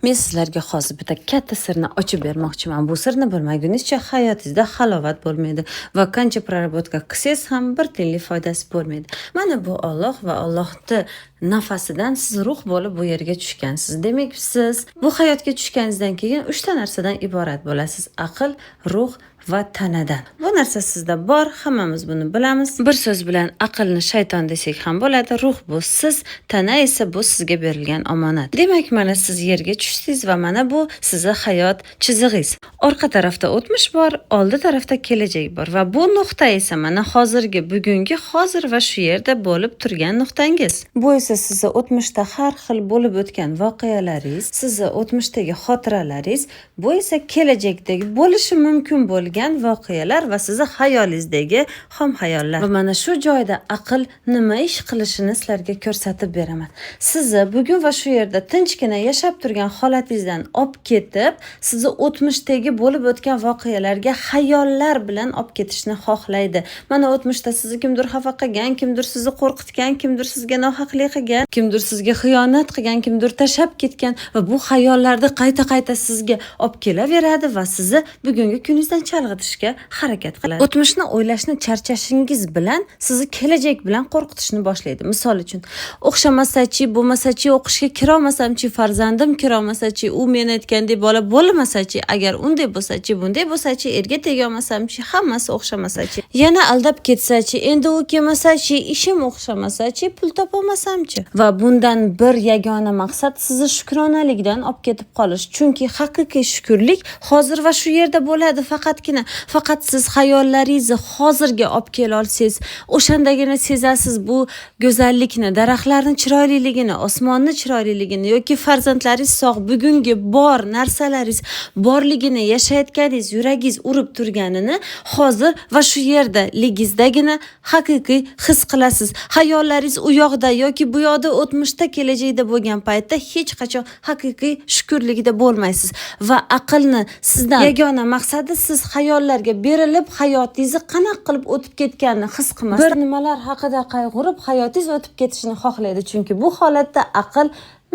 Men sizlarga hozir bitta katta sirni ochib bermoqchiman. Bu sirni bilmagunizcha hayotingizda halovat bo'lmaydi va qancha проработка qilsangiz ham bir tiyinlik foydasi bo'lmaydi. Mana bu Olloh va Ollohni nafasidan siz ruh bo'lib bu yerga tushgansiz. Demak, siz bu hayotga tushganingizdan keyin uchta narsadan iborat bo'lasiz: aql, ruh va tanadan. Bu narsa sizda bor, hammamiz buni bilamiz. Bir so'z bilan aqlni shayton desak ham bo'ladi. Ruh bu siz, tana esa bu sizga berilgan omonat. Demak, mana siz yerga tushdingiz va mana bu sizni hayot chizig'ingiz. Orqa tarafda o'tmish bor, oldi tarafda kelajak bor va bu nuqta esa mana hozirgi, bugungi, hozir va shu yerda bo'lib turgan nuqtangiz. Bu esa sizni o'tmishda har xil bo'lib o'tgan voqealaringiz, sizni o'tmishdagi xotiralaringiz, bu esa kelajakdagi bo'lishi mumkin bo'lgan voqealar va sizni xayolingizdagi xom xayollar. Va mana shu joyda aql nima ish qilishini sizlarga ko'rsatib beraman. Sizni bugun va shu yerda tinchgina yashab turgan holatingizdan olib ketib, sizni o'tmishdagi bo'lib o'tgan voqealarga xayollar bilan olib ketishni xohlaydi. Mana o'tmishda sizni kimdir xafa qilgan, kimdir sizni qo'rqitgan, kimdir sizga nohaqlik qilgan, kimdir sizga xiyonat qilgan, kimdir tashlab ketgan va bu xayollarni qayta-qayta sizga olib kelaveradi va sizni bugungi kuningizdan chalg'itishga harakat qiladi. O'tmishni o'ylashni charchashingiz bilan sizni kelajak bilan qo'rqitishni boshlaydi. Misol uchun, o'xshamasachi, bo'lmasachi, o'qishga kirolmasamchi, farzandim kirolmasachi, u men aytgandek bola bo'lmasachi, agar unday bo'lsachi, bunday bo'lsachi, erga tegolmasamchi, hammasi o'xshamasachi, yana aldab ketsachi, endi u kelmasachi, ishim o'xshamasachi, pul topolmasamchi. Va bundan bir yagona maqsad sizni shukronalikdan olib ketib qolish. Chunki haqiqiy shukrlik hozir va shu yerda bo'ladi faqatgina. Faqat siz xayollaringizni hozirga olib kela olsangiz, o'shandagina sezasiz bu go'zallikni, daraxtlarni chiroyliligini, osmonni chiroyliligini yoki farzandlaringiz sog', bugungi bor narsalaringiz borligini, yashayotganingiz, yuragingiz urib turganini hozir va shu yerda ligingizdagina haqiqiy his qilasiz. Xayollaringiz u yoqda yoki bu yoqda, o'tmishda, kelajakda bo'lgan paytda hech qachon haqiqiy shukurlikda bo'lmaysiz. Va aqlni sizdan yagona maqsadi siz xayollarga berilib, hayotingizni qanaqa qilib o'tib ketganini his qilmasdan, bir nimalar haqida qayg'urib, hayotingiz o'tib ketishini xohlaydi. Chunki bu holatda aql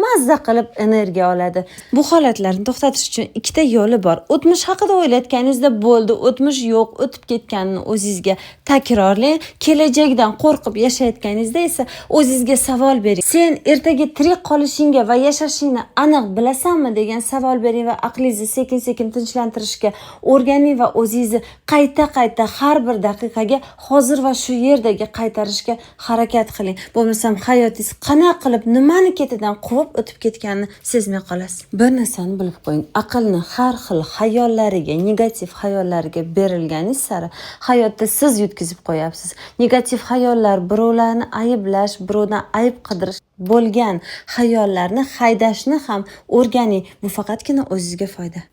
mazza qilib energiya oladi. Bu holatlarni to'xtatish uchun ikkita yo'li bor. O'tmish haqida o'ylayotganingizda bo'ldi, o'tmish yo'q, o'tib ketganini o'zingizga takrorlang. Kelajakdan qo'rqib yashayotganingizda esa o'zingizga savol bering. Sen ertaga tirik qolishingga va yashashingni aniq bilasanmi degan savol bering va aqlingizni sekin-sekin tinchlantirishga o'rganing va o'zingizni qayta-qayta har bir daqiqaga hozir va shu yerdagi qaytarishga harakat qiling. Bo'lmasam hayotingiz qanaqa qilib nimani ketidan quvib o'tib ketganini sezmay qolasiz. Bir narsani bilib qo'ying. Aqlni har xil xayollariga, negativ xayollariga berilganingiz sari hayotda siz yutkazib qo'yapsiz. Negativ xayollar, birovlarni ayblash, birovdan ayb qidirish bo'lgan xayollarni haydashni ham o'rganing. Bu faqatgina o'zingizga foyda.